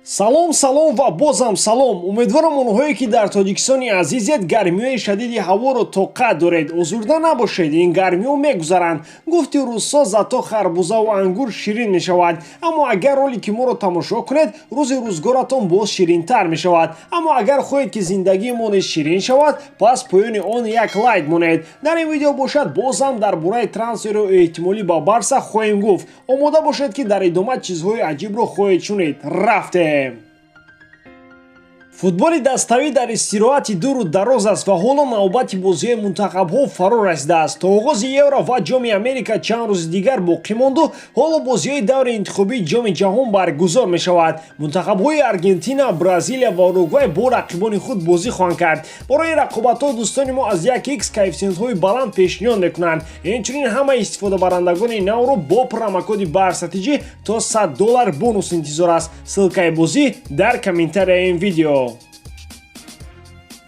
Салом, салом ва бозам салом. Умедворам, онҳое ки дар Тоҷикистони азизед, гармиҳои шадиди ҳаворо тоқат доред. Озурда набошед, ин гармиҳо мегузаранд. Гуфти рӯссо, зато харбузаву ангур ширин мешавад. Аммо агар ролики моро тамошо кунед, рӯзи рӯзгоратон боз ширинтар мешавад. Аммо агар хоҳед, ки зиндагии мо низ ширин шавад, пас поёни он як лайк монед. Дар ин видео бошад, бозам дар бораи трансфери эҳтимолӣ ба Барса хоҳем гуфт. Омода бошед, ки дар идома чизҳои аҷибро хоҳед шунид. Рафтем. Футболи даставӣ дар истироҳати дуру дароз аст ва ҳоло навбати бозиҳои мунтахабҳо фаро расидааст. То оғози Евро ва Ҷоми Америка чанд рӯзи дигар боқӣ монду, ҳоло бозиҳои даври интихобии Ҷоми Ҷаҳон баргузор мешавад. Мунтахабҳои Аргентина, Бразилия ва Уругвай бо рақибони худ бозӣ хоҳанд кард. Барои ин рақобатҳо дӯстони мо аз 1x коэффисиентҳои баланд пешниҳод мекунанд. Инчунин ҳама истифодабарандагони навро бо промокоди БАРСАТИҷӣ то 100 доллар бонус интизор аст. Ссылкаи бозӣ дар комментарияи ин видео.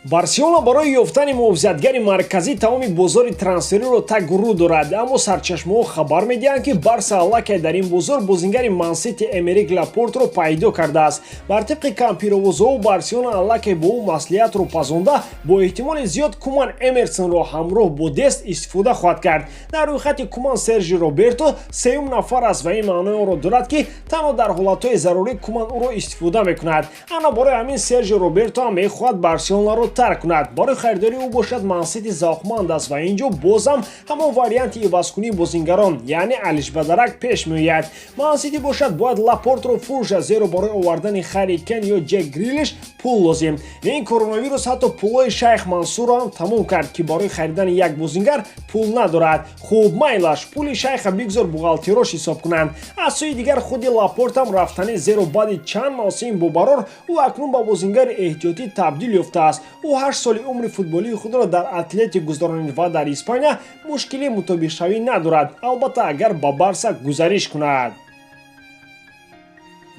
Барселона барои ёфтани муҳофизатгари марказӣ тамоми бозори трансфериро тагрӯ дорад, аммо сарчашмаҳо хабар медиҳанд, ки Барса аллакай дар ин бозор бозингари Мансити Эмерик Лапортро пайдо кардааст. Бар тибқи кампировозҳо, Барселона аллакай бо ӯ маслиҳатро пазонда, бо эҳтимоли зиёд Куман Эмерсонро ҳамроҳ бо Дест истифода хоҳад кард. Дар рӯйхати Куман Сержи Роберто сеюм нафар аст ва ин маънои онро дорад, ки танҳо дар ҳолатҳои зарурӣ Куман ӯро истифода мекунад. Ана барои ҳамин Сержи Роберто ҳам мехоҳад Барселонаро тарк кунад. Барои харидории ӯ бошад, Мансити завқманд аст ва ин ҷо бозам ҳамон варианти ивазкунии бозингарон, яъне алишбадарак, пеш меояд. Мансити бошад, бояд Лапортро фурӯшад, зеро барои овардани Харри Кен ё Ҷек Грилиш пул лозим. Ин коронавирус ҳатто пулҳои шайх Мансурро ҳам тамом кард, ки барои харидани як бозингар пул надорад. Хуб, майлаш, пули шайха бигзор бухгалтерош ҳисоб кунанд. Аз сӯи дигар, худи Лапорт ҳам рафтанӣ, зеро баъди чанд мавсим бобарор ӯ акнун ба бозингари эҳтиётӣ табдил ёфтааст. Ӯ 8 соли умри футболии худро дар Атлетик гузаронид ва дар Испания мушкили мутобиқшавӣ надорад, албатта, агар ба Барса гузариш кунад.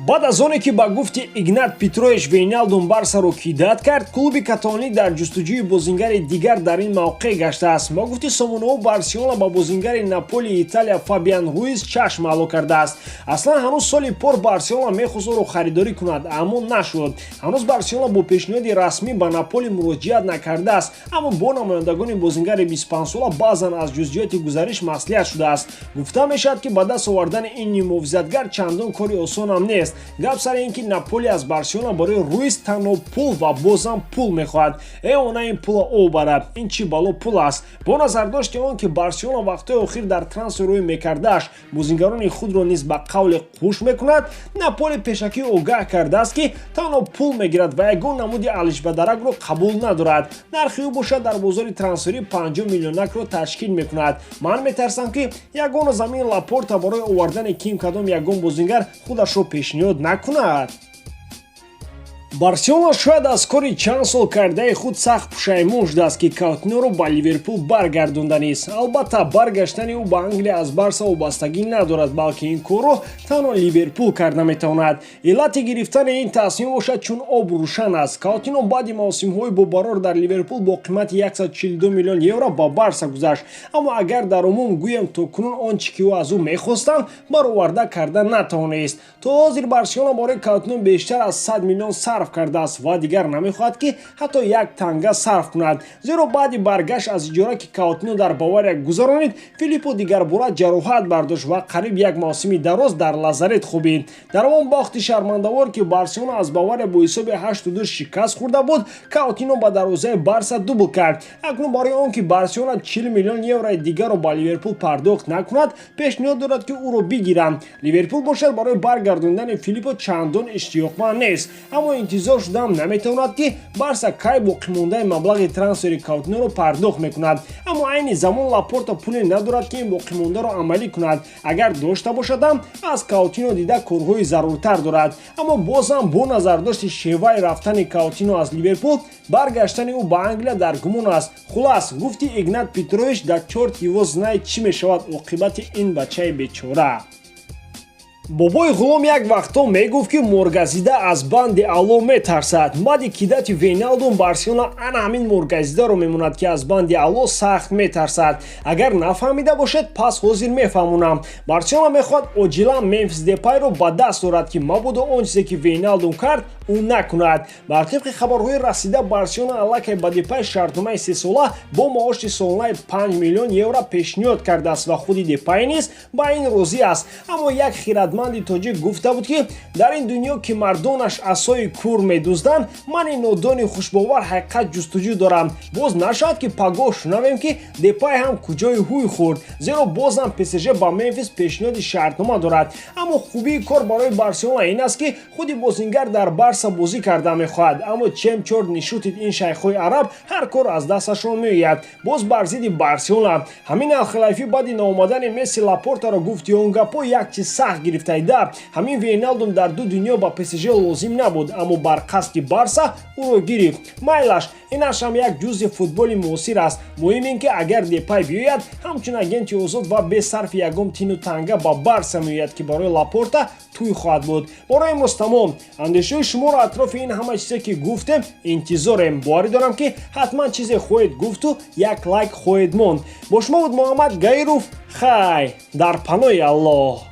Баъд аз оне ки ба гуфти Игнат Петрович Вейналдум Барсаро кидать кард, клуби каталонӣ дар ҷустуҷӯи бозингари дигар дар ин мавқеъ гаштааст. Ба гуфти сомонаҳо, Барселона ба бозингари Наполии Италия Фабиан Руис чашм ало кардааст. Аслан ҳанӯз соли пор Барселона мехост ӯро харидорӣ кунад, аммо нашуд. Ҳанӯз Барселона бо пешниҳоди расмӣ ба Наполи муроҷиат накардааст, аммо бо намояндагони бозингари 25сола баъзан аз ҷузъиёти гузариш маслиҳат шудааст. Гуфта мешавад, ки ба даст овардани ин ниммуҳофизатгар чандон кори осонам нест. Гап сари ин ки Наполи аз Барселона барои Руис танҳо пул ва бозам пул мехоҳад. Э, она ин пула обара, ин чӣ бало пул аст? Бо назардошти он ки Барселона вақтҳои охир дар трансферҳои мекардааш бозингарони худро низ ба қавле қуш мекунад, Наполи пешакӣ огаҳ кардааст, ки танҳо пул мегирад ва ягон намуди алишбадаракро қабул надорад. Нархи ӯ бошад, дар бозори трансферӣ 50 миллионакро ташкил мекунад. Ман метарсам, ки ягона замин Лапорта барои овардани ким кадом ягон бозингар худашро пешниҳод накунад. Барселона шояд аз кори чанд сол кардаи худ сахт пушаймон шудааст, ки Каутиноро ба Ливерпул баргардонданист. Албатта, баргаштани ӯ ба Англия аз Барса вобастагӣ надорад, балки ин корро танҳо Ливерпул карда метавонад. Иллати гирифтани ин тасмим бошад, чун об рӯшан аст. Каутино баъди мавсимҳои бобарор дар Ливерпул бо қимати 142 миллион евро ба Барса гузашт, аммо агар дар умум гӯем, то кунун он чӣ ки ӯ аз ӯ мехостанд, бароварда карда натавонист. То ҳозир Барселона барои Каутино бештар аз 100 миллион сарф кардааст ва дигар намехоҳад, ки ҳатто як танга сарф кунад, зеро баъди баргашт аз иҷора, ки Каутино дар Бавария гузаронид, Филиппо дигарбора ҷароҳат бардошт ва қариб як мавсими дароз дар лазарет хобид. Дар он бохти шармандавор, ки Барселона аз Бавария бо ҳисоби 8-2 шикаст хӯрда буд, Каутино ба дарвозаи Барса дубл кард. Акнун барои он ки Барселона 40 миллион еврои дигарро ба Ливерпул пардохт накунад, пешниҳод дорад, ки ӯро бигиранд. Ливерпул бошад, барои баргардондани Филиппо чандон иштиёқманд нест, аммо интизор шудаам наметавонад, ки Барса кай боқимондаи маблағи трансфери Каутиноро пардохт мекунад. Аммо айни замон Лапорта пуле надорад, ки ин боқимондаро амалӣ кунад. Агар дошта бошадам, аз Каутино дида корҳои заруртар дорад. Аммо бозам бо назардошти шеваи рафтани Каутино аз Ливерпул, баргаштани ӯ ба Англия дар гумон аст. Хулас, гуфти Игнат Петрович, да чёрт его знает, чӣ мешавад оқибати ин бачаи бечора. Бобои Ғулом як вақтҳо мегуфт, ки моргазида аз банди Алло метарсад. Баъди кидати Вейналдум Барселона ана ҳамин моргазидаро мемонад, ки аз банди Алло сахт метарсад. Агар нафаҳмида бошед, пас ҳозир мефаҳмонам. Барселона мехоҳад оҷилан Мемфис Депайро ба даст орад, ки мабодо он чизе, ки Вейналдум кард, ӯ накунад. Бар тибқи хабарҳои расида, Барселона аллакай ба Депай шартномаи сесола бо маоши солонаи 5 миллион евро пешниҳод кардааст ва худи Депай низ ба ин розӣ аст. Аммо як хиратманди тоҷик гуфта буд, ки дар ин дунё, ки мардонаш асои кур медузданд, мани нодони хушбовар ҳақиқат ҷустуҷӯ дорам. Боз нашавад, ки пагоҳ шунавем, ки Депай ҳам куҷои ҳуй хӯрд, зеро бозам ПСЖ ба Мемфис пешниҳоди шартнома дорад. Аммо хубии кор барои Барселона ин аст, ки худи бозингар дар Барса бозӣ карда мехоҳад. Аммо чем чёрт не шутит, ин шайхҳои араб ҳар кор аз дасташон меояд. Боз бар зидди Барселона ҳамин Алхалайфӣ баъди наомадани Месси Лапортаро гуфт, он гапо як чиз сахт гирифтаида. Ҳамин Вейналдум дар ду дунё ба ПСЖ лозим набуд, аммо бар қасди Барса ӯро гирифт. Майлаш, инашам як ҷузъи футболи муосир аст. Муҳим ин, ки агар Депай биёяд, ҳамчун агенти озод ва без сарфи ягон тину танга ба Барса меояд, ки барои Лапорта тӯй хоҳад буд. Барои имрӯз тамом. Андешаҳои шуморо атрофи ин ҳама чизе, ки гуфтем, интизорем. Боварӣ дорам, ки ҳатман чизе хоҳед гуфту як лайк хоҳед монд. Бо шумо буд Муҳаммад Гаиров. Хай, дар паноҳи Аллоҳ.